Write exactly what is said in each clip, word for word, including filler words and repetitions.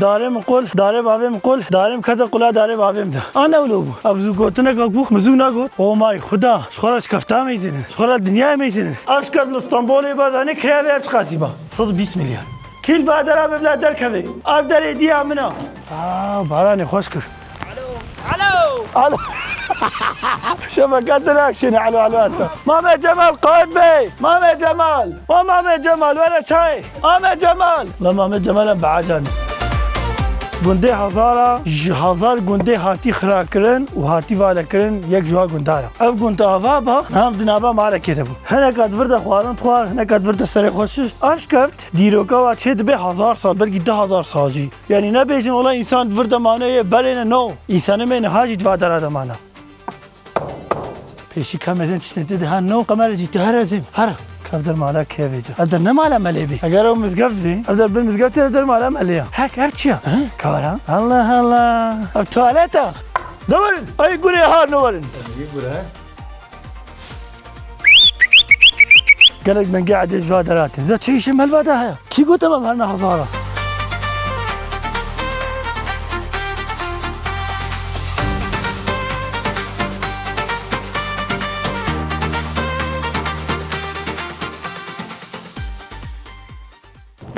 Darê min qul, darê bavê min qul, darê min kete qula darê bavê min de. A ne wilo bû. Ev zû gotineka ku min zû negot. O may Xuda, ji xwe re ji kefta meyzênin. Ji xwe re dinyayê meyzênin. Ev ji ket li Stenbolê ba zanî kirayê vê ev çiqasî ba. Sed û bîst milyar. Kî li va dera bibla derkeve. Ev derê diya min a. Aa, baranê xweş kir. Alo. Alo. Şebeke direk şîne, alo, alo, heta. Mame Cemal, qewet be. Mame Cemal. O Mame Cemal, were çay. Mame Cemal. La Mame Cemal em beacan. Gundê Hazara, ji hazar gundê hatî xirakirin û hatî valekirin, yek ji wa gunda ya. Ev gund ava ba, nam di nava malekê de bû. Hineka di vir de xwarin dixwar, hineka di vir de serê xwe şişt. Ev şikeft, dîroka wa çê dibe hazar sal, belkî du hazar sal jî. Yanî nebêjin wela însan di vir de mane yê berê ne, no. Însanê me niha jî di va dera de mane. Pêşî ka mezin tiştê tê de ha no, qemere jî tu here zê, here. Ev der mala kevê ca. Ev der ne mala melê bî. Eger ew mizgeft bî, ev der bin mizgeft, ev der mala melê ya. Hek ev çi ya? Hı? Kara. Allah Allah. Ev tuwalet a. De werin. Ay gurê ha no werin. Yê gure. Gelek dengê ecêb ji va deratin. Za çi îşê me li va de heye? Kî gote me em herine hazara?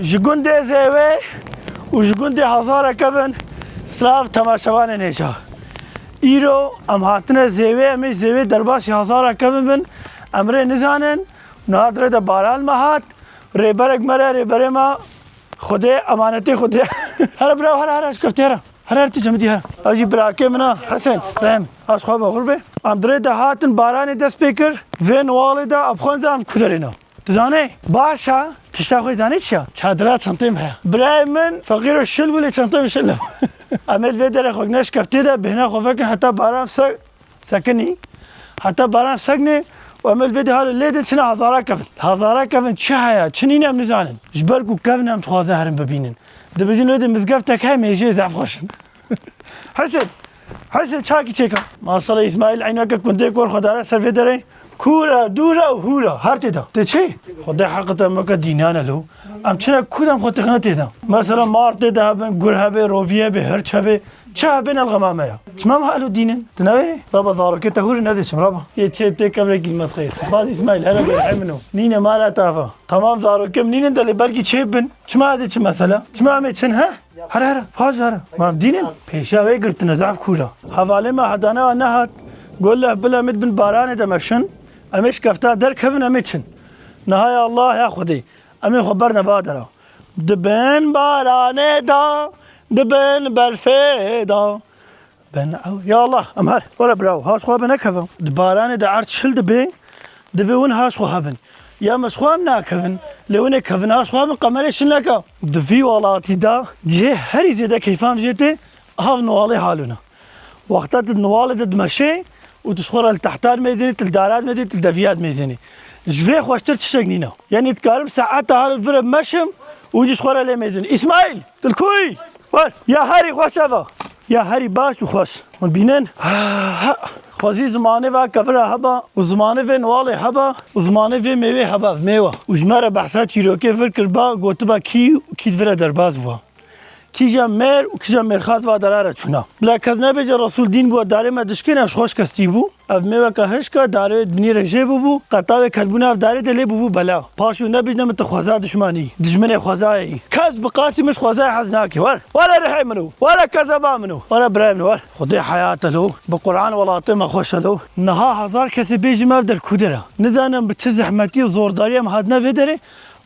Ji gundê Zêwê û ji gundê Hazara kevin, silav temaşevanên hêja. Îro em hatine Zêwê, em ê Zêwê derbasî Hazara kevin bin, em rê nizanin. Niha di rê de baran me hat. Rêberek me re, rêberê me Xwedê, emanetê Xwedê. Here bira, here, here, şikeftê here. Here, here, tu cemidî here. Ev jî birakê min a, Hesen, Rem. Ez xwe be xur be. Em di rê de hatin, baranê dest pê kir. Vê niwalê de, em xwenza em ku derê ne. Tu zanê? Baş e, tişta xwe zanê çi ya? Çadira çantê me heye. Birayê min, feqîr û şil bû lê çantê min şil nebû. Em ê li vê derê xwe ne şikeftê de, bêhna xwe vekin heta baran se-, sekinî. Heta baran sekinê û em ê li vê dê halê lê din çine hazara kevin. Hazara kevin çi heye, çi nîne em nizanin. Ji ber ku kevin em dixwazin herin bibînin. Dibêjin wê dê mizgeftek heye, mêjê zaf xweş in. Hesê, hesê çakî çêka. Masala Îsmaîl eynake kundê kor xwe dare ser vê derê. Kûr e, dûr e û hûr e. Her tê de. Tê çi? Xwedê heqê te meke dînan e lo. Em çine ku dem xwe tixine tê de. Mesela mar tê de hebin, gur hebe, rovî hebe, hirç hebe. Çi hebe ne li xema me ya. Çima me halo dînin? Tu newêrî? Raba zarokê te hûr e, nezê çim raba. Yê çê tê kevrekî li me dixê. Baz Îsmaîl, hele berhê min o. Nîne mala te ava. Tamam zarokê min nînin de lê belkî çê bin. Çima ez ê çim mesela? Çima em ê çin he? Here, here, paş here. Ma dînin pêşa wê girtine, zaf kûr e. Hevalê me hedane a nehat. Got leh bila em ê di bin baranê de meşin. Em ê şikefta derkevin, em ê çin. Niha ya Allah, ya Xwedê. Em ê xwe berne va dera. Di bin baranê de, di bin berfê de. Ben ew, ya Allah, em her, were birawo, ha ji xwe binekevin. Di baranê de erd şil dibe, divê win ha ji xwe hebin. Ya me ji xwe em nakevin, lê win ê kevin ha ji xwe hebin, qemerê şil neke. Di vî welatî de cihê herî zêde keyfa min jê tê, av niwalê halûna. Wexta tu di niwalê de dimeşê û tu ji xwe re li tehta dimeyzênî, tu li dara dimeyzênî, tu li deviya dimeyzênî. Ji vê xweştir tiştek nîne. Yanî dikarim saeta hal vir meşim û ji xwe re lê mêzin. Îsmaîl, tu li ku yî? Wer, ya herî xweş eva. Ya herî baş û xweş. Hûn bînin? Xwezî zimanê va kevira heba û zimanê vê niwalê heba û zimanê vê mêwê heba, mêwe. Û ji me re behsa çîrokê vir kir ba, gotiba kî û kî di vir re derbas bûwa. Kîja mêr û kîja mêrxas va dara re çûna. Bila kes nebêje Resûl dîn bûwa darê me dişkên ev ji xweş kestî bû. Ev mêweke hişk e, darê wê di binî re jê bûbû, qeta wê ketbûna ev darê de lê bûbû bela. Paşo nebêjne min tu xweza dişmanî, dijminê xwezayê yî. Kes bi qasî min ji xwezayê hez nake. Wer, were rihê min o, were kezeba min o, were birayê min o, wer. Xwedê heyat e lo, bi Quran welatê me xweş e lo. Niha hezar kesê bêjî me ev der ku der e. Nizanin bi çi zehmetî û zordarî em hatine vê derê.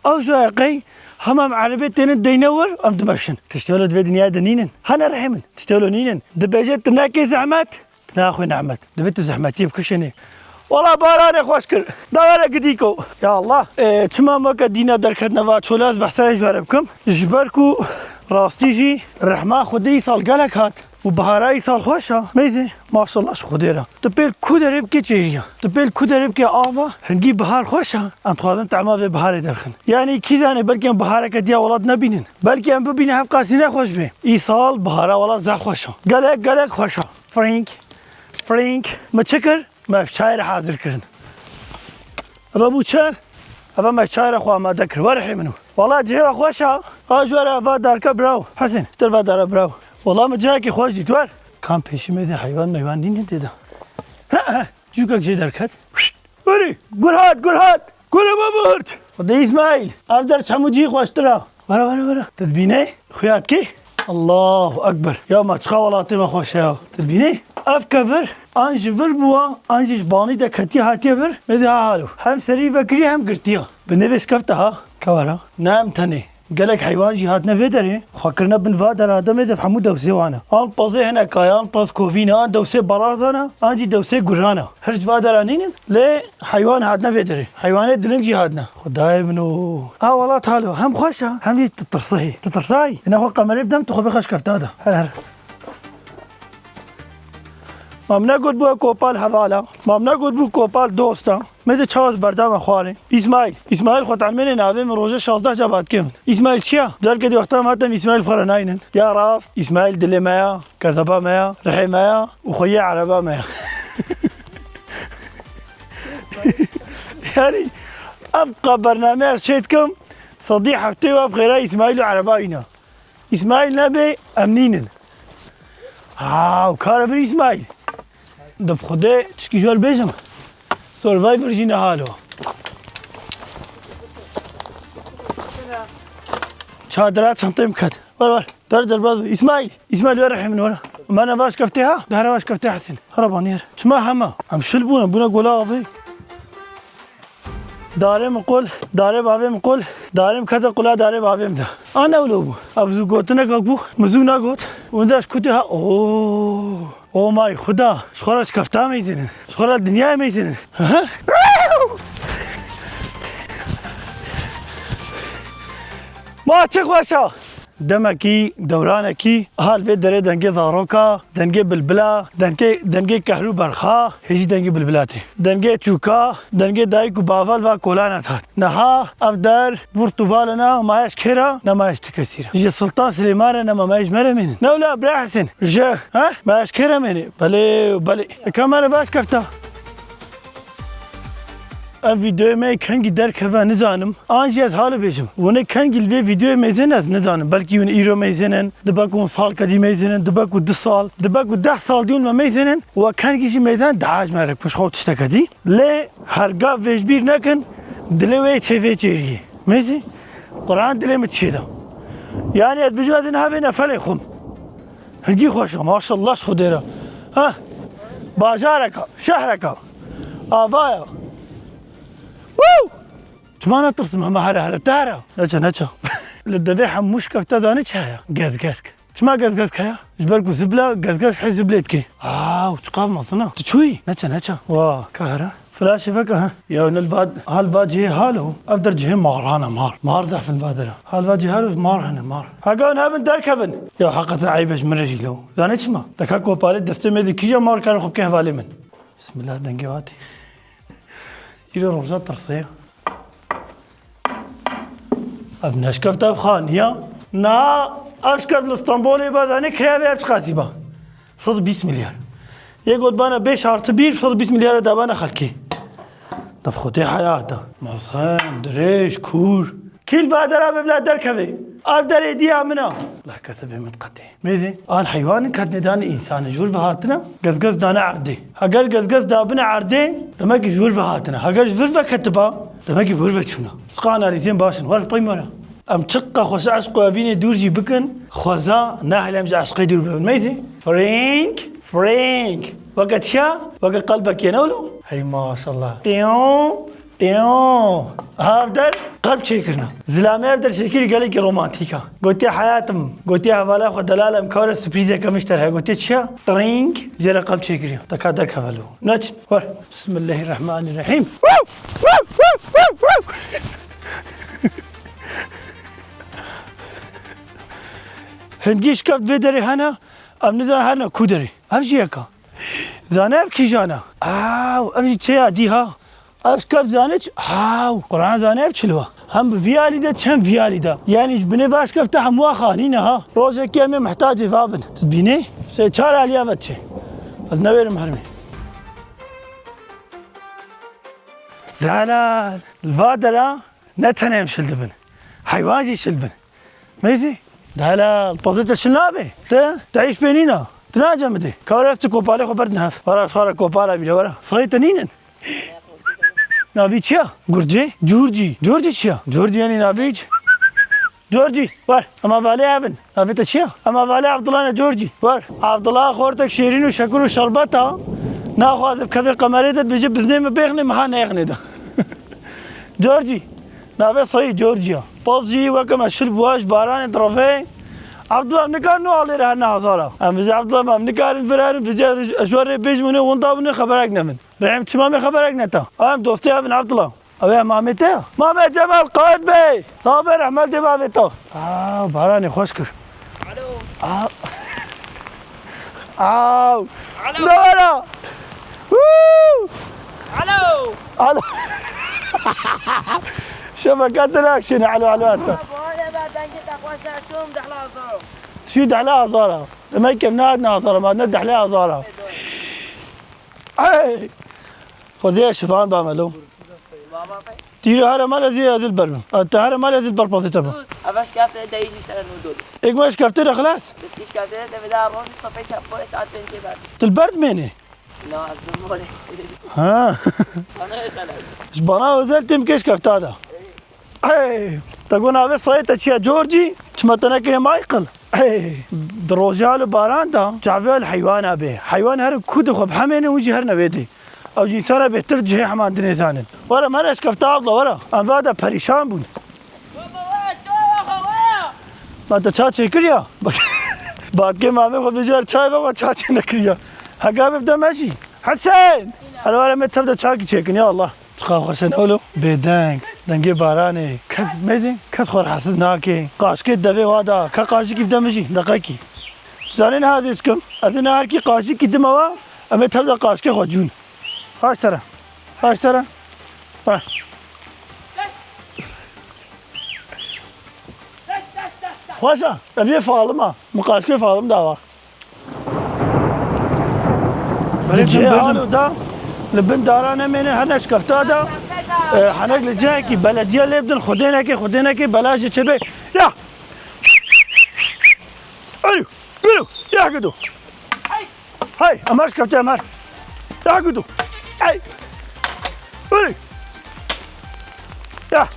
Ew ji waya qey hema em erebê tênin deyne wir, em dimeşin. Tiştê wilo di vê dinyayê de nînin. Hene rihê min. Tiştê wilo nînin. Dibêje tu nekê zehmet, tu naxwê nehmet. Divê tu zehmetiyê bikişênê. Wala baranê xweş kir. Da were gidîko. Ya Allah. Ê, çima em weke dîna derketine va çolê ez behsa wê ji were bikim? Ji ber ku rastî jî rehma Xwedê îsal gelek hat. Û bihara îsal xweş e. Meyzê, maşallah ji Xwedê re. Tu pêl ku derê bikê çêrî ye. Tu pêl ku derê bikê av e. Hingî bihar xweş e. Em dixwazin tema vê biharê derxin. Yanî kî zane belkî em bihareke diya welat nebînin. Belkî em bibînin hevqasî ne xweş bê. Îsal bihara welat zaf xweş e. Gelek, gelek xweş e. Frink, frink. Me çi kir? Me ev çayê re hazir kirin. Eve bû çi? Eve me çayê re xwe amade kir. Werhê min û. Wala cihê we xweş e. Ha ji we re va derke biraw. Hesên, ji te re va dere biraw. Wala min cihekî xweş dît wer. Kam pêşî me de heywan meywan nîne tê de. He, he, cûkek jê derket. Pişt. Werî, gur hat, gur hat. Gure me bird. Xwedê Îsmaîl, ev der çemû cî xweştir e. Were, were, were. Tu dibînî? Xuya dikî? Allahu Ekber. Ya ma çiqa welatê me xweş e ya. Tu dibînî? Ev kevir an ji vir bûwa, an jî ji banî de ketiye hatiye vir. Me dê ha halo. Hem serî vekiriye hem girtiye. Bi nêvê şikefte ha. Kevera. Ne em tenê. Gelek heywan jî hatine vê derê. Xwe kirine bin va dera de me de hemû dewsê wan e. An pezê hineka ye, an pez kovî ne, an dewsê baraza ne, an jî dewsê guran e. Her ji va dera nînin. Lê heywan hatine vê derê. Heywanê diling jî hatine. Xwedayê min o. A welat halo. Hem xweş e, hem jî tu tirsayî. Tu tirsayî. Ina xwe kamerê bidem, tu xwe bêxe şikefta de. Her her. Ma min negot bû kopal hevala. Ma min negot bû kopal dosta. Me de çawa berdame xwarê. Îsmaîl. Îsmaîl xwe telmênê navê min roje şazdeh ca bat kêm. Îsmaîl çi ya? Derke di wexta me tem Îsmaîl xwe re naynin. Ya rast, Îsmaîl dilê me ya. Kezeba me ya, rihê me ya û xweyê ereba me ya. Yanî, ev qa bername ez çê dikim, sedî heftê wa bi xêra Îsmaîl û ereba wîna. Îsmaîl nebe, em nînin. Ha, û kare bir Îsmaîl. Di bi Xwedê tişkî ji we bêjim. Survivor jî ne halo. Çadira çanteyê min ket. Wer, wer. Der derbaz bû. Îsmaîl. Îsmaîl, wer rehê min, wer. Me ne vaş keftê ha? Dehre vaş keftê Hesên. Hera banî her. Çima hema? Em şil bûne, bûne gola avê. Darê min qol, darê bavê min qol, darê min kete qula darê bavê min de. A ne wilo bû. Ev zû gotinek bû. Min zû nagot. Winda ji kutê ha. Oo. Oh my Xuda. Ji xwe re ji kefta meyzênin. Ji xwe re dinyayê meyzênin. Hı hı. Ma çi xweş e. Demekî, dewranekî, ha li vê derê dengê zaroka, dengê bilbila, dengê, dengê kehrû berxa, hêjî dengê bilbila tê. Dengê çûka, dengê dayik û baval va kolana hat. Niha ev der vur tûvalina, maye ji kê re, ne maye ji ti kesî re. Ji Sultan Silêman re, ne maye ji me re mênin. Ne wila bira Hesên, ji, he? Maye ji kê re mênê? Belê, belê. Kamera baş kefta. Ev vîdeoyê me kengî derkeve nizanim. An jî ez hale bêjim. Hûn ê kengî li vê vîdeoyê mêzên ez nizanim. Belkî hûn îro mêzênin, dibe ku hûn sal kedî mêzênin, dibe ku du sal, dibe ku deh sal dî hûn me mêzênin. Û kengî jî mêzên daha ji me re pişt xwe tişteke dî. Lê hergav vê ji bîr nekin, dilê wê çê vê çêriyê. Mêzî, Quran dilê min çê da. Yanî ez bijim ez ê niha bê nefelê xwe. Hingî xweş e, maşallah ji Xwedê re. Ha? Bajareka, şehreka. Avaya. Woo! Çima natirsim, hema here here te here. Neçe, neçe. Li devê hemû şikefte zanî çi heye? Gezgesk. Çima gezgesk heye? Ji ber ku zibla, gezgesk hê ziblê dike. Aw, çiqav mezin e. Tu çûyî? Neçe, neçe. Wa, ka here. Flaşê veke, ha. Ya ne li va, ha li va cihê halo. Ev der cihê maran e, mar. Mar zehf in va dera. Ha li va cihê halo mar hene, mar. Hegan hebin derkevin. Ya heqeten eyb e ji min re jî lo. Zanê çima? Deka kopalê destê me de kîja mar kare xwe bike hevalê min. Bismillah, dengê hatî. Îro roja tirsê. Ev neşkeft ev xaniya. Na, ev şkeft li Stenbolê ba, zanê kiraya vê ev çiqasî ba? Sed û bîst milyar. Yê got bana beş artı bir, sed û bîst milyar da bana xelkê. Def Xwedê heyata. Masem, dirêj, kûr. Kîl va dera be bila derkeve. Ev derê diya min a. Lehkete bê min qetê. Mêzê, an heywanin ketine dane însanê ji wir ve hatine, gezgez dane erdê. Heger gezgez dabine erdê, demek ki ji wir ve hatine. Heger ji vir ve ketiba, demek ki bi wir ve çûne. Çiqa analîzên baş in. Were pey me re. Em çiqa xwe ji eşq û evînê dûr jî bikin, xweza nahêle em ji eşqê dûr bibin. Mêzê, frênk, frênk. Weke çiya? Weke qelbekê ne wilo? Hey maşallah. Têyo. Têyo. Ev der qelb çêkirina. Zilamê ev der çêkirî gelekî romantîk a. Gotiye, "Heyatım." Gotiye, "Hevala xwe delal em kare sürprîzeke min ji te re heye." Gotiye, "Çiya?" Tring, jê re qelb çêkiriye. Deka derkeve lo. Neçin. Wer. Bismillahirrahmanirrahim. Hingî şikeft vê derê hene, em nizanin hene ku derê. Ev jî yek a. Zane ev kîjan e? Aw, ev jî çêya dî ha. Ev şikeft zane çi? Aw, Quran zane ev çilo. Hem bi vî alî de, çend vî alî de. Yanî ji binê va şikefte hemû a xanî ne ha. Rojekê em ê mihtacê va bin. Tu dibînî? Sê çar alî ev çê. Ez newêrim hermê. Delal. Li va dera ne tenê em şil dibin. Heywan jî şil bin. Meyzî. Dela, pozê te şil nabe. Te, te îş pê nîna. Tu nace min dê. Kawra ez tu kopalê xwe berdin hev. Wara ez xwe re kopala bîne, wara. Sayê te nînin. Navî çi ya? Gurcê? Curcî. Curcî çi ya? Curcî yanî navî çi? Corcî, wer, ema valê ev in. Navê te çi ya? Ema valê Abdullah ne Corcî. Wer, Abdullah xortek şêrîn û şekur û şerbet a. Naxwaze bi kevê qemerê de dibêje biznê min bêxnê, min ha nêxnê de. Corcî. Navê sayî Corcî ya. Poz jî weke me şil bûa ji baranê direvê. Abdullah, em nikarin no alê re herine hazara. Em vêjê Abdullah, em nikarin vir herin, vêjê ez ji we rê bêjim hûn ê winda bûne xeberek ne min. Rehim çima me xeberek neta? Em dostê hev in Abdullah. Ew ê mamê te ya. Mamê Cemal, qewet be. Sax be, rehmet dê bavê te. Aa, baranê xweş kir. Alo. Aa. Aw. Alo. Dora. Woo. Alo. Alo. Şebeke te nakşêne alo alo heta. Bana ben dengê te xweş ne, çûm dehla hazara. Çû dehla hazara. Demek ke em nehatine hazara, me hatine dehlê hazara. Ey! Xwedê şivan ba melo. Tîro here mal ez ê, ez ê li ber bim. A, te here mal ez ê li ber pazê te bim. Sus, eve şkefte de yî jî sere nû dol. Êk me şkefte de xilas? Di şkefte de veda ronî sofê çapo saet pêncê ber. Tu li ber dimênî? Na, ez bi molê. Ha. Bana özel. Ji bana özel têm kê şkefta da. Ey, te got navê sayê te çi ye? Georgie? Çima te nekirê Michael? Ey, di roja li baran de çavê li heywana bê. Heywan herin ku dixwe bihemêne, hûn jî herine wê dê. Ew jî însana bêhtir cihê heman dinê zanin. Were, me re şkefta abla, were. Em va de perîşan bûn. Baba, were, çawa xwe, were. Ma te ça çêkiriya? Batkê mamê xwe bêjî, were çay ve xwe ça çê nekiriya. Hega bibde me jî. Hesen! Hele were me tev de çakî çêkin, ya Allah. Çiqa xweş e, ne wilo? Bêdeng, dengê baranê. Kes mêzin, kes xwe rahatsiz nake. Qaşkê devê wa da, ka qaşikî bide min jî, deqekî. Zanî niha ez ê çikim? Ez ê niha her kî qaşikî dime wa, em ê tev de qaşkê xwe cûn. Baş tere. Baş tere. Ha. Xweş e, ev yê falim e. Min qaşkê falim dawa. Di cihê halo da, li bin dara nemêne, hene şkefta da, e, henek li cihekî belediye lê bidin, xwedê neke, xwedê neke, belaş jê çêbe. Ya! Alo, alo, ya gido. Hey, Ömer şkefte Ömer. Ya gido. Hey. Alo. Ya.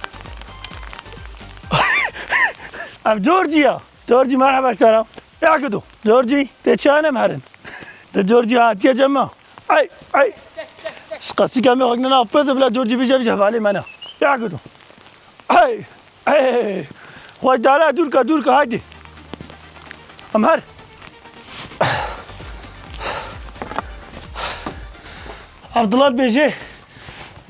Ev Georgie ya. Georgie, merhaba, selam. Ya gido. Georgie, te çanem herin. De Georgie hatiye cema. Ay, ay. Şkasika me xakne na pez bla Georgie bije bije vale mana. Ya gido. Ay, ay. Xwedara durka, durka, haydi. Em her. Abdullah bêje,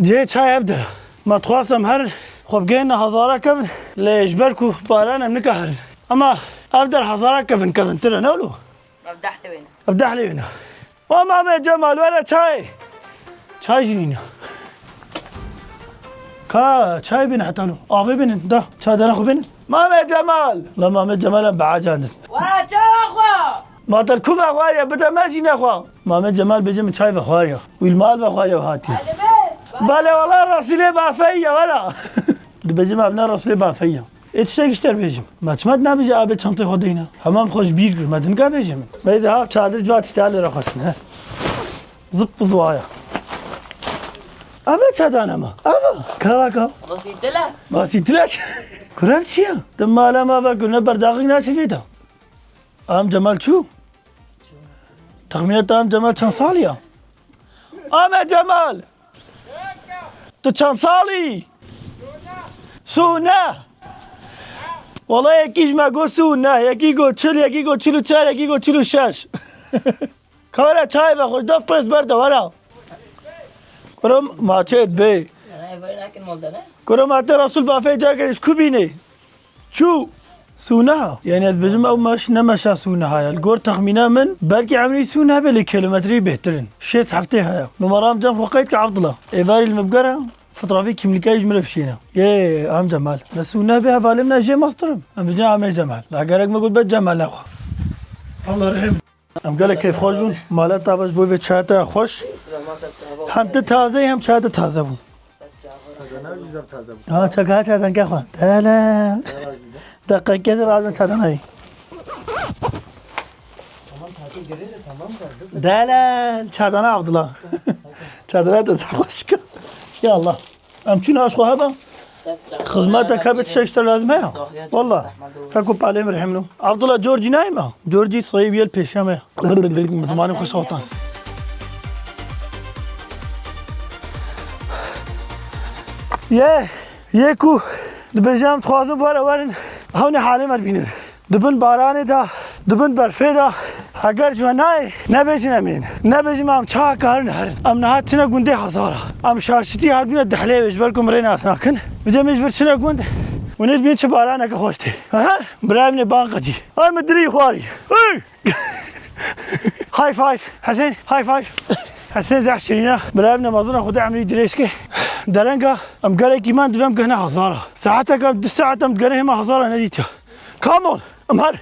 cihê çay ev der. Me dixwast em her xwe bigihîne hazara kevin, lê ji ber ku baran em nikarin. Ema ev der hazara kevin, kevin tire, ne wilo? Ev dehlê wê ne. Ev dehlê wê ne. Wa Mamê Cemal, were çay. Çay jî nîne. Ka çay bîne heta lo. Avê bînin, da. Çay dana xwe bînin. Mamê Cemal. La Mamê Cemal em beacandin. Were çay xwe. Ma te li ku vexwariye, bide me jî nexwe. Mamê Cemal bêje min çay vexwariya. Wî li mal vexwariya û hatiye. Hadi be. Belê wala Resûlê bafeyî ye wela. Dibêje me ev ne Resûlê bafeyî ye. Ê tiştek ji te bêjim. Me çima tu nabêje abê çantê xwe deyne? Hema min xwe ji bîr kir. Me tu nika bêje min. Me dê hav çadir cua tiştê lê re xweşin he. Zip bi ziwaya. Ava çadana me. Ava. Kara ka. Basîtile. Basîtile. Kurev çi ya? Di mala me ve ku ne berdaxik naçe vê de. Am Cemal çû? Texmîna te Am Cemal çend salî ya? Ame Cemal! Tu çend salî? Sûne! Wala yekî ji me got sûne, yekî got çil, yekî got çil û çar, yekî got çil û şeş. Kara çay ve xwe def pes berde wera. Kuro maçê dibê. Kuro ma te Resul bafê cagir ji ku bînê? Çû? Sûneha. Yani ez bêjim ew meş ne meşa Sûneha ya. Li gor texmîna min belkî emrî Sûneha bê lê kilometreyî bêhtir in. Şêst heftê heye. Numaram cem xwe qeyd ke Abdullah. Êvarî li min bigere, fotoğrafê kimlîkayî ji min re bişîne. Yê, Am Cemal. Ne Sûneha bê hevalê min e jê mastirim. Em vêca Amê Cemal. La gerek me got be Cemal nexwe. Allah rehim. Em gelek keyfxweş bûn. Mala te ava ji bo vê çaya te ya xweş. Hem tu taze yî, hem çaya te taze bû. Ha, çeka çatanke xwe. Delen. Deqeke de razın çatanayı. Delen. Çatana Abdullah. Çatana da hoş. Ya Allah. Em çün aşk heba. Xizmeta ka bit şeşte lazım ya. Valla. Ka ku palem rehimno. Abdullah Georgi nayma. Georgi sayı bir peşeme. Zimanım hoş oltan. Ye, ye ku dibêjim dixwazim were werin. Hewne halê me bînin. Di bin baranê de, di bin berfê de, heger ji we nayê, nebêjin em ên. Nebêjin em çawa karin herin. Em niha çine gundê Hazara. Em şaşitî hatbûne Dihlê wê ji ber ku min rê nas nakin. Vêca em ê ji vir çine gund. Hûn ê dibînin çi baraneke xweş tê. Aha, birayê min ê ban qecî. Ay min dirî xwarî. Hey! High five. Hesen, high five. Hesen zehf şirîne. Birayê min ê mezin e, Xwedê emrî dirêj ke. Derenga em gelekî man divem gehne Hazara. Saeteke em du saet em digere hema Hazara nedîtiya. Come on, em her.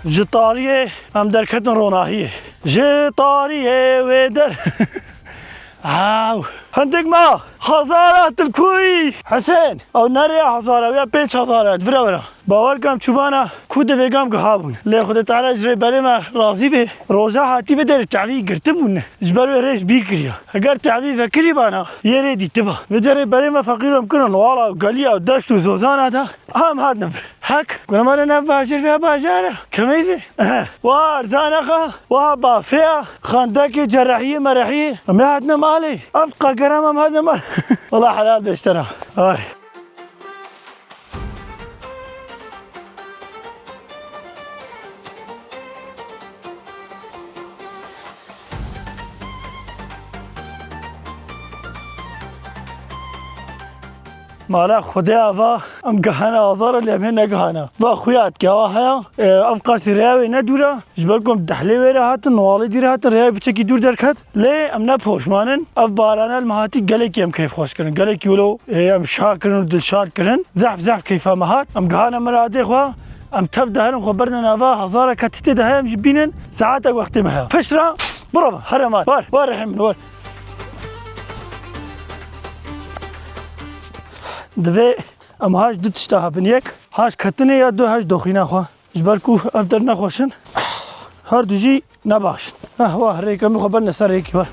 Ji tariyê em derketin ronahiyê. Ji tariyê wê der. Aw. Hindik ma. Hazara tu li ku yî? Hesen. Ew ne rêya Hazara, wê pênc Hazara. Vira vira. Bawer ke em çûbana ku di vêga em giha bûn. Lê Xwedê Teala ji rêberê me razî bê. Roja hatî vê derê çavî girtibûn. Ji ber wê rê ji bîr kiriya. Heger çavî vekirî bana, yê rê dîtiba. Vê derê berê me feqîr em kirin. Wala û geliya û deşt û zozana da. Em hatine vir. Hek, gure me re nav bajêr ve bajar e. Kemeyzê. Ehe. Wa erzan e xa. Wa bafê ya. Xandekê cerrahiyê merehiyê. Em ê hatine malê. Ev qagera me em hatine mal. Wala helal beştera. Ay. Mala Xwedê ava, em gihana Azara lê em hê negihana. Va xuya dike, ava heya, e, ev qasî rêya wê ne dûr e. Ji ber ku em Dehlê wê re hatin, Newalê dî re hatin, rêya wê piçekî dûr derket. Lê em ne poşman in. Ev barana li me hatî gelekî em keyfxweş kirin. Gelekî wilo, e, em şa kirin û dilşad kirin. Zehf, zehf keyfa me hat. Em gihane miradê xwe. Em tev de herin xwe berine nava hezareke tiştê de heye em jî bînin. Saetek wextê me heye. Pişt re, bireve, here mal. Wer, wer rehim min, wer. Divê em ha ji du tişta hebin. Yek, ha ji ketinê ya du ha ji doxîna xwe. Ji ber ku ev der nexweş in, her du jî ne baş in. Eh, wah, rêke min xwe berine ser rêkî wer.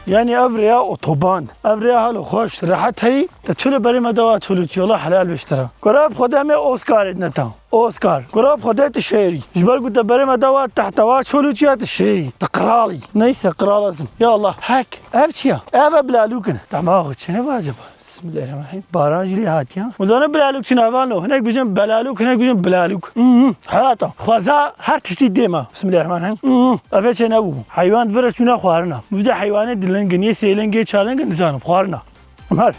Yanî ev rêya otoban, ev rêya halo xweş, rehet heyî, te çilo berê me dawa çolûçî, wala helal beştira. Gora bi Xwedê em ê Oscarê dine ta. Oscar. Gora bi Xwedê tu şêrî. Ji ber ku te berê me dawa tehta wa çolûçiya tu şêrî. Tu qiralî. Neyse, qral ez im. Ya Allah, hek. Ev çi ya? Ev e bilalûk in. Dema xwe çêne be acaba? Bismillahirrahmanirrahim. Baran jî lê hatiya. Hûn zanin bilalûk çi nava lo? Hinek bijin belalûk, hinek bijin bilalûk. Mhm. Heyata. Xweza her tiştî dê me. Bismillahirrahmanirrahim. Mhm. Ev ê çê nebû. Heywan vir e çûna xwarina. Vîca heywanê dilingin, yê sêlingê, çalingin, nizanim. Xwarina. Em her.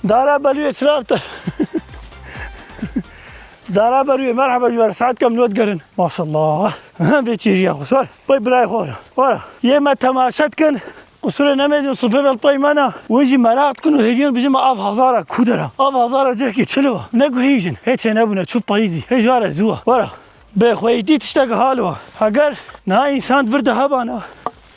Dara belûyê çirav te. Dara belûyê, merheba ji we re, saet kem nod gerin. Maşallah. Vê çêriya xwe sor. Pey birayê xwe re. Wara. Yê me temaşe dikin. Qusûrê nemêzin, sipê ve li pey me ne. Wê jî meraq dikin û hêviyan bijin me av hazara ku dera. Av hazara cehkê çilo. Ne guhîjin. Hê çê nebûne, çû payîzî. Hê ji ware zû e. Wara. Bêxweyîtî tiştek halo. Heger niha însan vir de hebana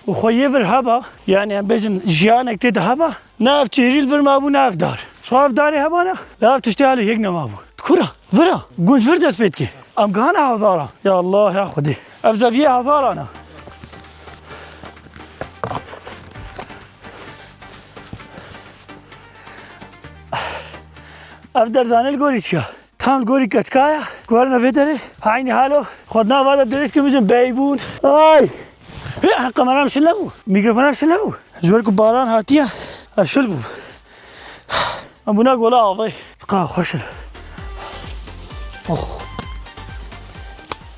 û xwe yê vir heba, yanî em bêjin jiyanek tê de heba, ne ev çêrî li vir mabû, ne ev dar. Ji xwe ev darê hebana, lê ev tiştê halo yek nemabû. Kura, vira, gunc vir dest pê dike. Em gihane hazara. Ya Allah, ya Xwedê. Ev zeviyê hazara ne. Ev derzanê li gorî çi ya? Tam li gorî keçika ye. Guherine vê derê. Heynî halo. Xwe di nava de dirêj kim bijin beybûn. Ay! Hê, kamera şil nebû. Mikrofona şil nebû. Ji ber ku baran hatiye, ez şil bûm. Em bûna gola avê. Tika xweş in. Oh.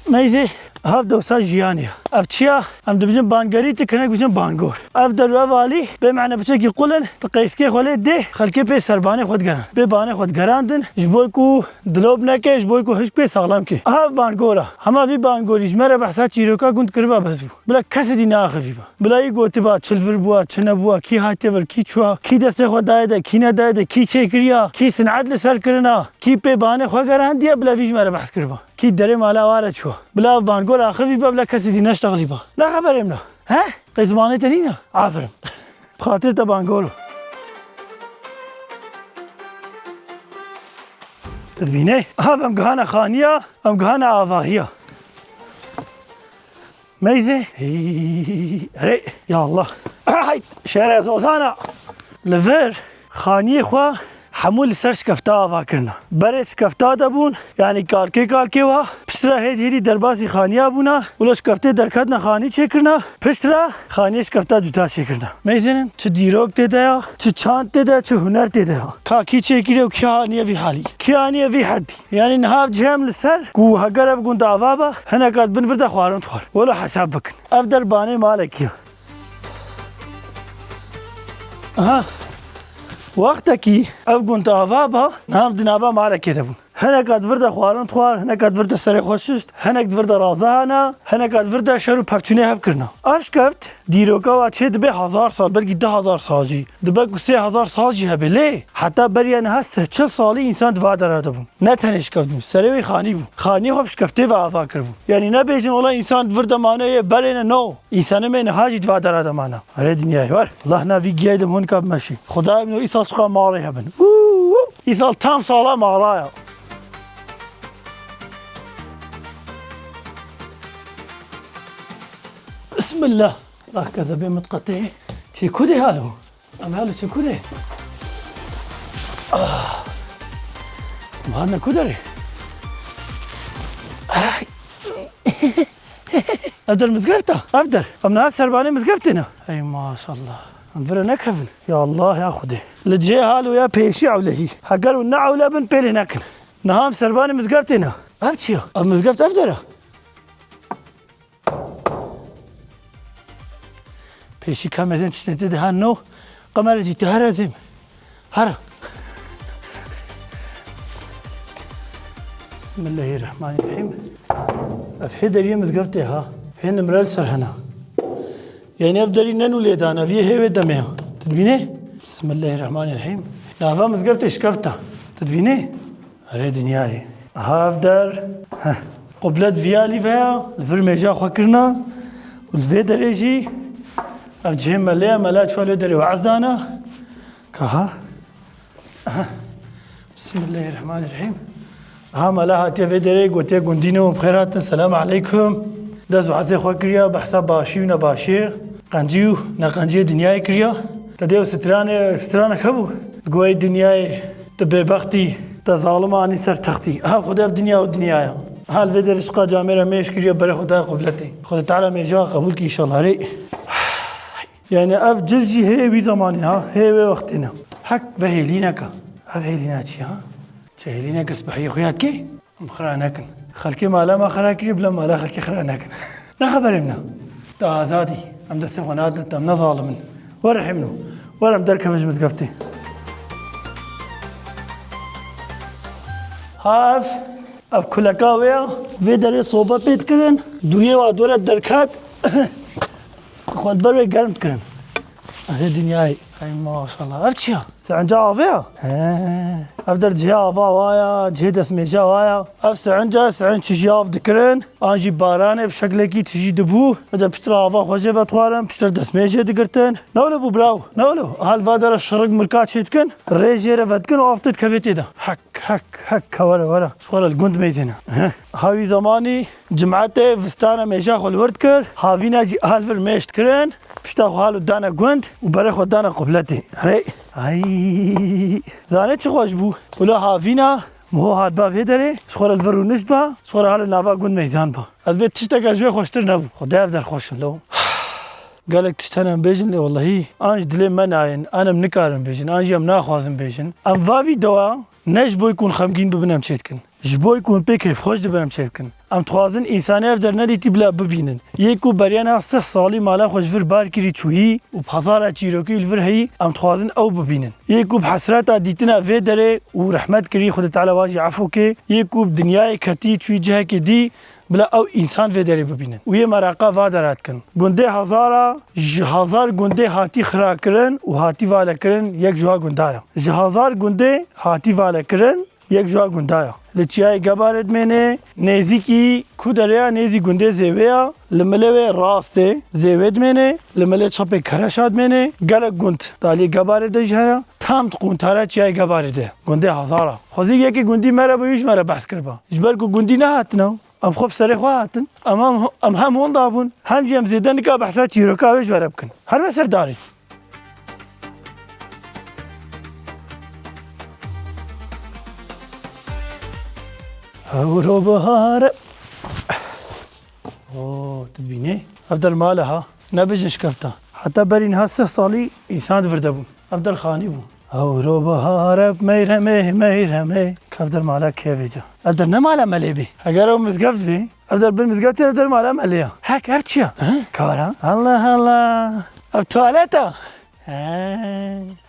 Meyzê, hev dewsa jiyanê ye. Ev çi ya? Em dibijin bangerî, tu hinek bijin bangor. Ev der û ev alî, bê mane piçekî qul in, tu qeyskê xwe lê dê, xelkê pê serbanê xwe digeran. Bê banê xwe digerandin, ji bo ku dilob neke, ji bo ku hişk pê saxlem ke. Ev bangor e. Hema vî bangorî ji me re behsa çîroka gund kiriba bes bû. Bila kesê dî neaxivîba. Bila yî gotiba, çi li vir bûa, çi nebûa, kî hatiye vir, kî çûa, kî destê xwe daye de, kî nedaye de, kî çêkiriya, kî sinet li ser kirina, kî pê banê xwe gerandiye, bila vî ji me re behs kiriba. Kî derê mala ware çû. Bila ev bangor axivî be, bila kesî dî neştexilî be. Ne xeberê min e. He? Qey zimanê te nîne? Aferin. Bi xatirê te bangor o. Tu dibînê? Ev em gihane xaniya, em gihane avahiya. Meyzê? Hî, erê, ya Allah. Ay, şere zozana. Li vir xaniyê xwe hemû li ser şikefta ava kirine. Berê şikefta de bûn, yanî kalkê kalkê wa. Piştre hêdî hêdî derbasî xaniya bûna. Wilo şikeftê derketine xanî çêkirine. Piştre xaniyê şikefta cuda çêkirine. Meyzênin çi dîrok tê de ya, çi çand tê de, çi huner tê de ya. Ka kî çêkiriye û kî aniye vî halî. Kî aniye vî hedî. Yanî niha ev cihê em li ser ku heger ev gund ava be, hineka di bin vir de xwarin dixwar. Wilo hesab bikin. Ev der banê malekî ye. Aha. Wextekî ev gund ava be, niha em di nava malekê de bûn. Hineka di vir de xwarin dixwar, hineka di vir de serê xwe şişt, hinek di vir de raza hana, hineka di vir de şer û pevçûnê hev kirina. Ev şikeft dîroka wa çê dibe hezar sal, belkî du hezar sal jî. Dibe ku sê hezar sal jî hebe. Lê heta beriya niha sed çil salî însan di va dera de bûn. Ne tenê şikeft bûn, serê wê xanî bû. Xaniyê xwe bi şikeftê ve ava kiribû. Yanî nebêjin wela însan di vir de mane yê berê ne, no. Însanê me niha jî di va dera de mane. Erê dinyayê wer. Allah na vî giyayê de hûn ka bimeşî. Xwedayê min û îsal çiqa malê hebin. Uuu. Îsal tam sala mala ya. Bismillah. Allah kezebê mitqetê. Çê kudê halo? Em halo çê kudê? Ah. Em hane kuderê? Ay. Ev der mizgefta? Ev der. Em niha serbanê mizgeftê ne. Ey maşallah. Em vire nekevin. Ya Allah ya Xwedê. Li cihê halo ya pêşî ewlehî. Heger û ne ewle bin pêlê nekin. Niha em serbanê mizgeftê ne. Ev çi ya? Ev mizgeft ev der e. Pêşî kamezên tiştê tê de han no. Qemere jî te here zêm. Here. Bismillahirrahmanirrahim. Ev hê deriyê mizgeftê ha. Hê nimre li ser hena. Yani ev derî ne nû lê dana, vî hê wê demê ya. Tu dibînê? Bismillahirrahmanirrahim. Nava mizgeftê şikefta. Tu dibînê? Erê dinyayê. Aha ev der. Heh. Qublet viya lî veya, li vir mêja xwe kirina. Û li vê derê jî ev cihê meleya, mela çûya li vê derê we'z dana. Ka ha. Aha. Bismillahirrahmanirrahim. Aha mela hatiye vê derê gotiye gundîno, bi xêr hatin, selam aleykum. Dest we'zê xwe kiriya, behsa başî û nebaşiyê, qencî û neqenciyê dinyayê kiriya. Te dê ew stranê, stranek hebû. Digo ey dinyayê. Tu bêbextî, te zalim anî ser textî. Ha, Xwedê ev dinya û dinya ya. Ha, li vê derê çiqa camêra mêj kiriye, berê xwe daye qubletê. Xwedê Teala mêja qebûl kî înşallah. Erê. Yani ev cil jî hê wî zamanî ha, hê wê wextê ne. Hek ve hêlînek e. Ev hêlîna çi ha? Çi hêlînek e, spehiyê xwe ya dikê? Em xira nekin. Xelkê mala me xira kiriye, bila mala xelkê xira nekin. Ne xeberê min e. Te azadî. Em destê xwe nadin te, em ne zalim in. Were hemno. Were em derkevin ji mizgeftê. Ha ev, ev kuleka wê ya. Vê derê sobe pê dikirin. Duyê wa dore derket. Xwe li ber wê germ dikirin. Erê dinyayê. Ey maşallah. Ev çi ya? Sirinca avê ya? He. Ev der cihê ava wa ya, cihê destmêja wa ya. Ev sirinca, sirinc tijî av dikirin. An jî baranê bi şeklekî tijî dibû. Bi de piştre ava xwe jê vedixwarin, piştre destmêj jê digirtin. Ne wilo bû biraw? Ne wilo? Hal va dere şirik mirka çê dikin. Rê jê re vedikin û av tê dikevê tê de. Hek, hek, hek, ke were, were. Ji xwe re li gund meyzêne. Heh. Ha wî zamanî Cimetê vistana mêja xwe li wir dikir, havîna jî hal vir mêj dikirin, pişta xwe halo dane gund û berê xwe dane qubletê. Erê, ay, zanê çi xweş bû. Wilo havîna miho hat ba vê derê, ji xwe re li vir rûnişt ba, ji xwe re halo nava gund meyzan ba. Ez bê tişteke ji wê xweştir nebû. Xwedê ev der xweş in lo. Gelek tişt hene em bêjin lê wellehî an ji dilê me nayên, an em nikarin bêjin, an jî em naxwazin bêjin. Em va vîdeoya ne ji bo ku hûn xemgîn bibin em çê dikin. Ji bo ku hûn pê kêfxweş dibin em çê bikin. Em dixwazin însanê ev der nedîtî bila bibînin. Yê ku beriya niha sih salî mala xwe ji vir bar kirî çûyî û bi hezara çîrokî li vir heyî, em dixwazin ew bibînin. Yê ku bi hesreta dîtina vê derê û rehmet kirî, Xwedê Teala wa jî efû kê. Yê ku bi dinyayê ketî çûyî cihekê dî, bila ew însan vê derê bibînin. Û yê meraqa va dera dikin. Gundê Hezara ji hezar gundê hatî xirakirin û hatî valekirin, yek ji wa gunda ya. Ji hezar gundê hatî valekirin, Yek ji wa gunda ya. Li Çiyayê Gebarê dimêne, nêzîkî ku derê ya, nêzî gundê Zêwê ya. Li milê wê rastê Zêwê dimêne, li milê çepê Kereşa dimêne. Gelek gund di aliyê Gebarê de jî hene. Tam di quntara Çiyayê Gebarê de. Gundê Hazara. Xwezî yekê gundî mere bû, wî ji me re behs kiriba. Ji ber ku gundî nehatine, em xwe bi serê xwe hatin. Em, em, em hem honda bûn, hem jî em zêde nika behsa çîroka wê ji we re bikin. Her me ser darê. Hewro bihare. Oo, tu dibînî? Ev der mala ha. Nebêjin şikefta. Heta berî niha sih salî însan di vir de bû. Ev der xanî bû. Hewro bihare meyremê, meyremê. Ev der mala kevê ca. Ev der ne mala melê bê. Heger ew mizgeft bê, ev der bin mizgeftir, ev der mala melê ya. Hek ev çi ya? Hı? Kara. Allah Allah. Ev tuwalet a. He.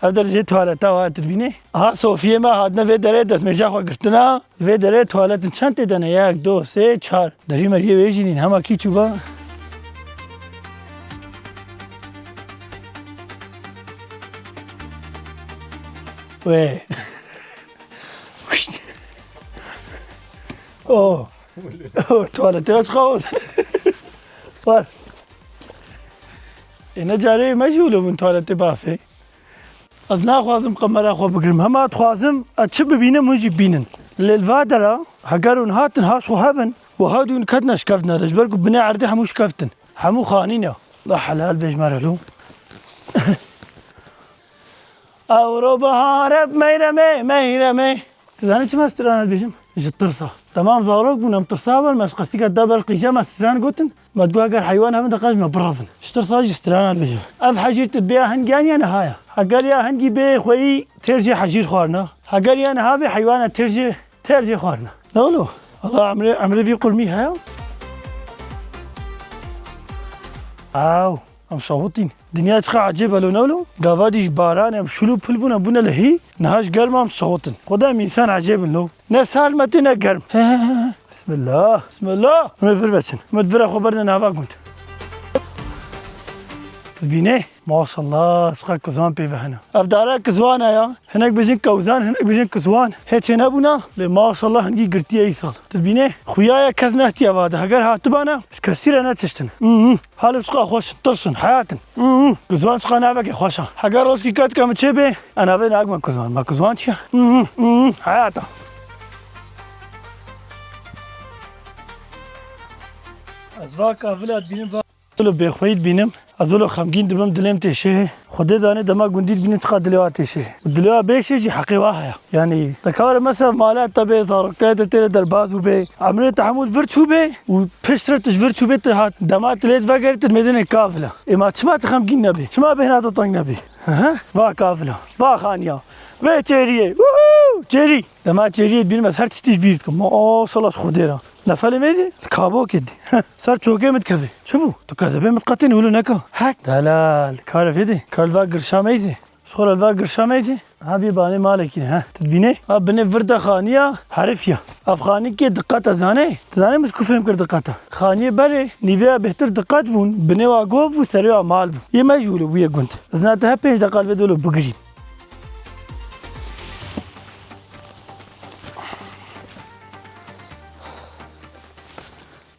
Ev der jê tuwaleta wa tu dibînî? Aha, Sofiyê me hatine vê derê destmêja xwe girtina. Vê derê tuwaletin çend tê de ne? Yek, do, sê, çar. Derî meriyê wê jî nîn. Hema kî çûba? Wê. Oh. Tuwaletê aç xawa. Var. Ê, ne carê me jî wilo bûn tuwaletê bafê. Ez naxwazim kamera xwe bigirim. Hema dixwazim ez çi bibînim, hûn jî bibînin. Lê li va dera, heger hûn hatin, haş xwe hebin, û hewdû hûn ketine şikeftina de, ji ber ku binê erdê hemû şikeftin. Hemû xanî ne. La helal bêj me re lo. Ewro bihare meyremê, meyremê. Tu zanî çima strana dibêjim? Ji tirsa. Dema em zarok bûn, em tirsa bûn, me ji qestîka da ber qîje me stran gotin. Me digot, heger heywan hebin, diqe ji me birevin. Ji tirsa jî strana dibêjim. Ev hejîr tu bêya hingî yan ya niha ya? Heger ya hingî bê xweyî têr jê hejîr xwarina. Heger ya niha bê heywana têr jê, têr jê xwarina. Ne wilo? Allah emrê, emrê vî qurmî heye. Aw, em şawitîn. Dinya çiqa ecêb e lo ne wilo? Gava dî ji baran em şûl û pil bûne, bûne li hî. Niha ji germ em şawitin. Xweda em însan ecêb in lo. Ne sar me tê ne germ. Bismillah. Bismillah. Hûn ê vir veçin. Hûn ê vira xwe berine nava gund. Tu bînê? Maşallah, çiqa kizwan pê ve hene. Ev dara kizwan e ya. Hinek bijin kewzan, hinek bijin kizwan. Hê çê nebûna. Lê maşallah hingî girtiye îsal. Tu bînê? Xuya ye kes nehtiye vade. Heger hatibana, ji kesî re netiştin. Hı hı. Halo çiqa xweş in, tirş in, heyat in. Hı hı. Kizwan çiqa navekê xweş a. Heger roskî ketka min çê bê, ez navê nagme kizwan. Ma kizwan çi ye? Hı hı, hı hı. Heyata. Ez va kavila dibînim, va wilo bêxweyî dibînim. Ez wilo xemgîn dibim, dilê min têşê. Xwedê zane dema gundî dibînim çiqa dilê wa têşê. Û dilê wa bêşê jî heqê wa heye. Yanî, dekare mesela mala te bê, zaroktiya te têre derbaz bûbê, emrê te hemû li vir çûbê û piştre tu ji vir çûbê tu hat. Dema tu lê vegerî tu dimêdinê kavila. Ê ma çima tu xemgîn nebî? Çima bêhna te teng nebî? Hı hı. Va kavila. Va xaniya. Vê çêriyê. Wûhû! Çêrî. Dema çêriyê dibînim ez her tiştî ji bîr dikim. Maşallah ji Xwedê re. Nefelê me dî, li kabokê dî. Ser çokê min dikeve. Çi bû? Tu kezebê min diqetînî wilo neka. Hek. Delal. Kar vê dê. Kar li va girşa meyzê. Ji xwe re li va girşa meyzê. Ha vê banê malekî ne, ha. Tu dibînê? Ha binê vir de xaniya. Herif ya. Ev xanîkê diqet e zanê. Tu zanê min ji ku fêm kir diqet e? Xaniyê berê. Nîvê ya bêhtir diqet bûn. Binê wa gov bû, serê wa mal bû. Yê me jî wilo bûye gund. Zina te hep pênc deqa li vê dolo bigirîn.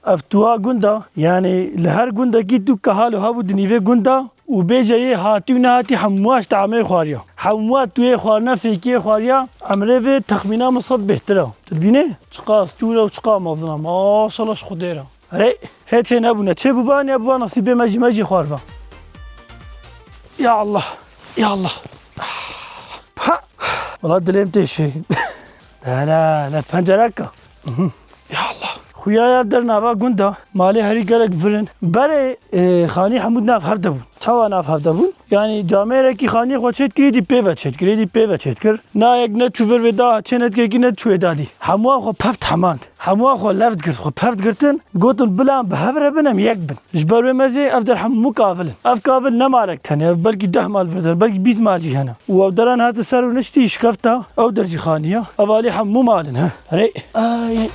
Ev tuwa gunda, yanî li her gundekî tu kehalo hebû di nîvê gunda û bêje yê hatî û nehatî hemûa ji teamê xwariya. Hemûa tuyê xwarina, fêkiyê xwariya, emrê vê texmîna min sed bêhtir e. Tu dibînê? Çiqa stûr e û çiqa mezin e. Maşallah ji Xwedê re. Erê, hê çê nebûne. Çê bûba, nebûba nesîbê me jî, me jî xwariba. Ya Allah, ya Allah. Ha! Wela dilê min têşê. La, la, la, pencereka. Mhm. Ya Allah. Xuya ya der nava gunda, malê herî gelek vir in. Berê, e, xanî hemû nav hev de bûn. Çawa nav hev de bûn? Yanî camêrekî xanî xwe çêdikirî, dî pê ve çêdikirî, dî pê ve çêdikir. Na yek ne çû vir vê daha çê nedikirkî ne çû ê dadî. Hemûa xwe pev hemand. Hemûa xwe lev digirt, xwe pev digirtin. Gotin, bila em bi hev re bin, em yek bin. Ji ber wê mezê ev der hemû kavil in. Ev kavil ne malek tenê, ev belkî deh mal vir der, belkî bîst mal jî hene. Û ew deran hate ser û niştî şikefta, ew der jî xaniya. Ev alî hemû mal in, he. Erê. Ay.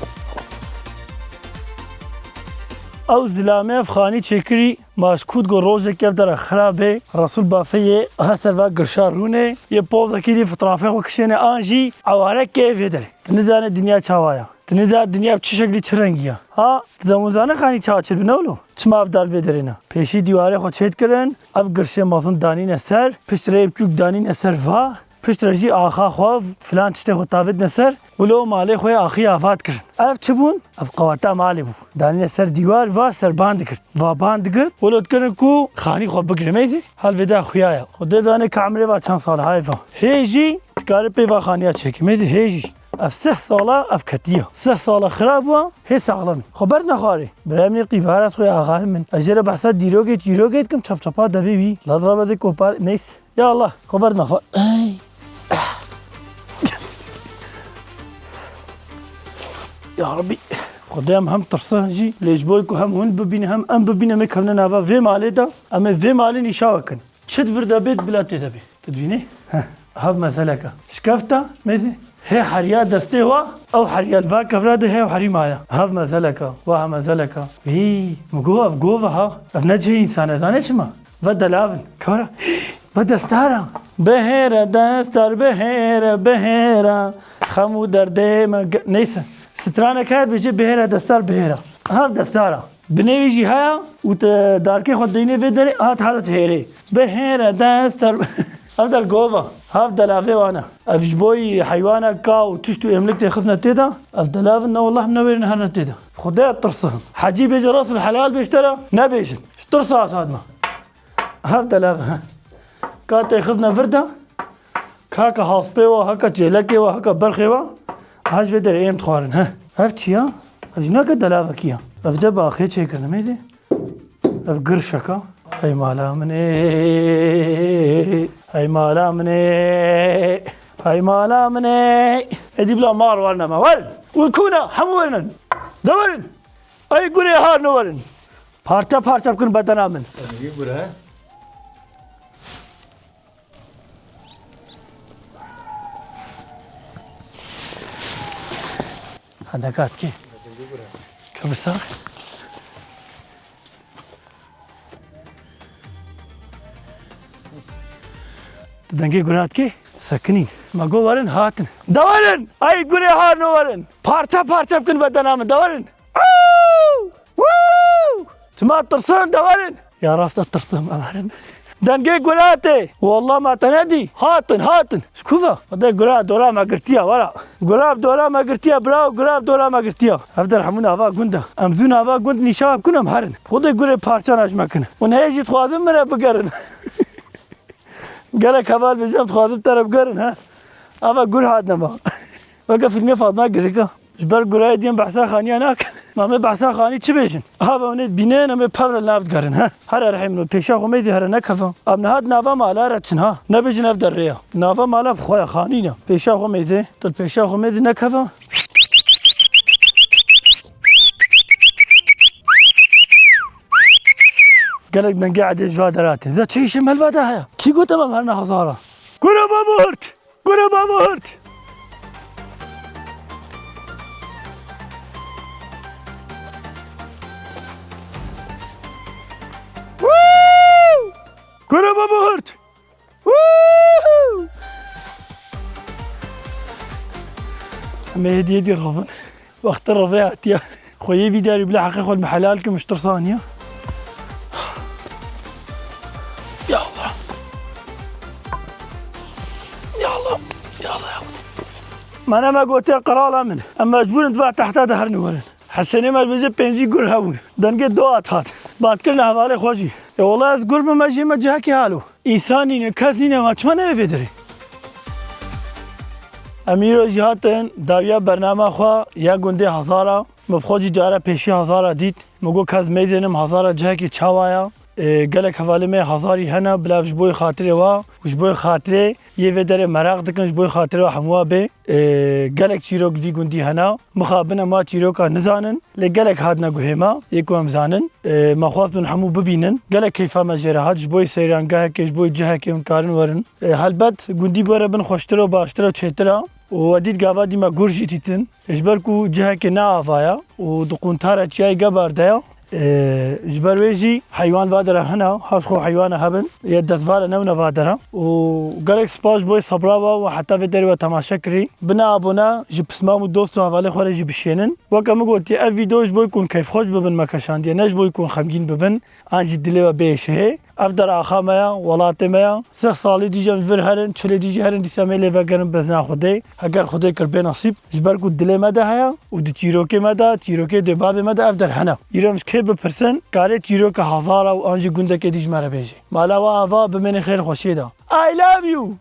Ew zilamê ev xanî çêkirî, Ma ji ku digo rojekê ev dera xirab e, Resûl bafê yê her ser va girşa rûnê, yê pozekî dî fitrafê xwe kişêne an jî ewareke vê derê. Tu nizane dinya çawa ya. Tu nizane dinya bi çi şeklî çi rengî ya. Ha, tu zemûzane xanî çawa çêdibî ne wilo? Çima ev der vê derê ne? Pêşî dîwarê xwe çêdikirin, ev girşê mezin danîne ser, pişt rê bikûk danîne ser va, pişt re jî axa xwe filan tiştê xwe tavêtine ser, wilo malê xwe yê axî ava dikirin. Ev çi bûn? Ev qeweta malê bû. Danîne ser dîwar, va serban digirt. Va ban digirt, wilo dikirin ku xanî xwe bigire. Mêzî hal vê de xuya ya. Xwedê zane ka emrê va çend sal e, hay va. Hê jî dikare pê va xaniya çêke. Mêzî hê jî. Ev sih sala ev ketiya. Sih sala xirab bû, hê saxlem e. Xwe berdine xwarê. Birayê min ê qîvaras xwe ya axayê min. Ez jê re behsa dîrokê, dîrokê dikim, çap çapa devê wî. Laz rabedê kopar, neyse. Ya Allah, xwe berdine xwar. Ey. Ya Rabbî, Xwedê em hem tirsin jî, lê ji bo ku hem hûn bibînin, hem em bibînin, em ê kevine nava vê malê de, em ê vê malê nîşa we kin. Çi di vir de bê, bila tê de bê. Tu dibînî? Heh, hev mezeleka. Şikefta, mêzî. Hê heriya destê wa, ew heriya li va kevra de hê ew herî maya. Hev mezeleka, wa hev mezeleka. Hî, min got ev gov e ha. Ev ne cihê însan e, zanê çima? Ve delav in. Kara. Ve destar e. Bihêre destar, bihêre, bihêre. Xem û derdê me ge-, neyse. Stranek heye dibêje bihêre destar, bihêre. Hev destar e. Binê wî jî heye û te darkê xwe deyne vê derê, hat halo tu hêrê. Bihêre destar. Ev der gov e. Hev delavê wan e. Ev ji bo yî heywana ka û tişt û êmlik tê xistine tê de. Ev delav in, ne wallah, ne wêrin, her ne tê de. Xwedê tirsin. Hecî bêje rast û helal bêj te re, nebêjin. Ji tirsa ez hatime. Hev delav e, he. Ka tê xizne vir de, ka heke haspê wa, heke çêlekê wa, heke berxê wa, ha ji vê derê êm dixwarin, he. Ev çi ya? Ev jî nake delavekî ya. Ev ce baxê çêkirine mêzê. Ev girşeka. Hey mala min ê. Hey mala min ê. Hey mala min ê. Êdî bila mar werne me. Werin. Û kuna hemû werinin. De werin. Ey gurê har ne werin. Parça parça bikin bedena min. Ev gure. Hende katkî. Kebisa. Tu dengê gure hatkî? Sekinî. Ma go werin hatin. De werin! Ay gure har ne werin! Parça parça bikin bedena min, de werin! Au! Woo! Çima tirsin, de werin. Ya rast e, tirsim, em herin. Dengê gure tê. Wallah ma te nedî. Hatin, hatin. Ji ku ve? Xwedê gure dora me girtiya, wera. Gure dora me girtiya, birawo, gure dora me girtiya. Ev der hemû nava gund e. Em zû nava gund nîşa bikin, em herin. Xwedê gurê parça ne ji me kin. Hûn hê jî dixwazin min re bigerin. Gelek heval bêjim, dixwazim te re bigerin, he? Ava gur hat nema. Weke fîlmê Fatma Girika. Ji ber gurayê diyên behsa xaniya nakin. Ma em ê behsa xanî çi bêjin? Ava hûn ê dibînin, em ê pevre li nav digerin, he? Here rihê min, pêşa xwe mêzî here nekevin. Em niha di nava mala re çin, ha? Nebêjin ev derê ya. Nava mala bi xwe ya, xanî ne. Pêşa xwe mêzê. Tu pêşa xwe mêzî nekevin. Gelek dengê ecêb ji va dera tê. Ze çi îşê me li va de heye? Kî got em em herine hezara? Kure me murt! Kure me murt! Woo! Kure me murt! Woohoo! Em ê hêdî hêdî rovin. Wextê rovê hatiye. Xweyê vî derî bila heqê xwe li min helal kim, ji tirsa niya. Ya Allah. Ya Allah. Ya Allah ya Xwedê. Mene me gotiye qirala min. Em mecbûr in di va tehta de herin û werin. Hesenê me dibêje pêncî gur hebûn. Dengê do hat hat. Batkirine hevalê xwe jî. E wela ez gur bime jî me cihekî halo. Însan nîne, kes nîne, ma çima nebe vê derê? Em îro jî hatin dawiya bernama xwe ya gundê Hazara. Min bi xwe jî cara pêşî Hazara dît. Min got, kes mêzênim Hazara cihekî çawa ya? E, gelek hevalê me Hazarî hene, bila ji bo xatirê wa û ji bo xatirê yê vê derê meraq dikin, ji bo xatirê wa hemû wa bê. E, gelek çîrok vî gundî hene. Mixabin em wa çîroka nizanin, lê gelek hatine guhê me, yê ku em zanin. E, me xwest hûn hemû bibînin. Gelek keyfa me jê re hat, ji bo yê seyrangehekê, ji bo yê cihekê hûn karin werin. E, helbet gundî bi we re bin xweştir û baştir û çêtir e. Û we dît gava dî me gur jî dîtin. Ji ber ku cihekê ne ava ya û di quntara çiyayê Gebar de ya, Ee, ji ber wê jî heywan va dera hene, has xwe heywana hebin, yê destvala newne va dera. Û gelek spas ji bo sebra we û heta vê derê we temaşe kirî. Bine abone, ji pismam û dost û hevalê xwe re jî bişênin. Weke min gotiye, ev vîdeo ji bo ku hûn keyfxweş bibin me keşandiye, ne ji bo ku hûn xemgîn bibin. An jî dilê we bêhêşe hê. Ev der axa me ya, welatê me ya. Sih salî dî jî em vir herin, çilê dî jî herin, dîsa em ê lê vegerin bezna Xwedê. Heger Xwedê kir bê nasîb. Ji ber ku dilê me de heye û di çîrokê me de, çîrokê dê bavê me de ev der hene. Îro em ji kê bipirsin, karê çîroka hezara û an jî gundekê dî ji me re bêjê. Mala we ava bimêne xêr xweşiyê de. I love you!